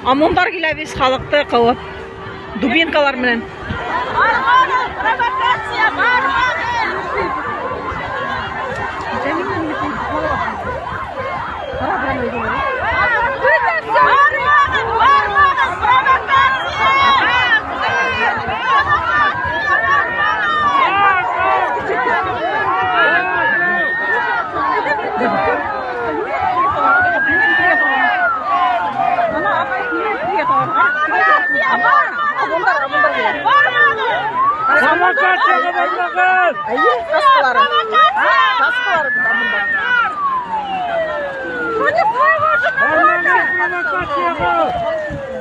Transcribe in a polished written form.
ОМОНдар килә бит халыҡты ҡыуып. Дубинкалар менән. Бармағыҙ, провокация, бармағыҙ! Бармағыҙ, бармағыҙ, провокация! Провокацияға бармағыҙ! Эйе, каскалары. Каскалары бит ОМОНдар. Против моего же Бармағыҙ провокацияға!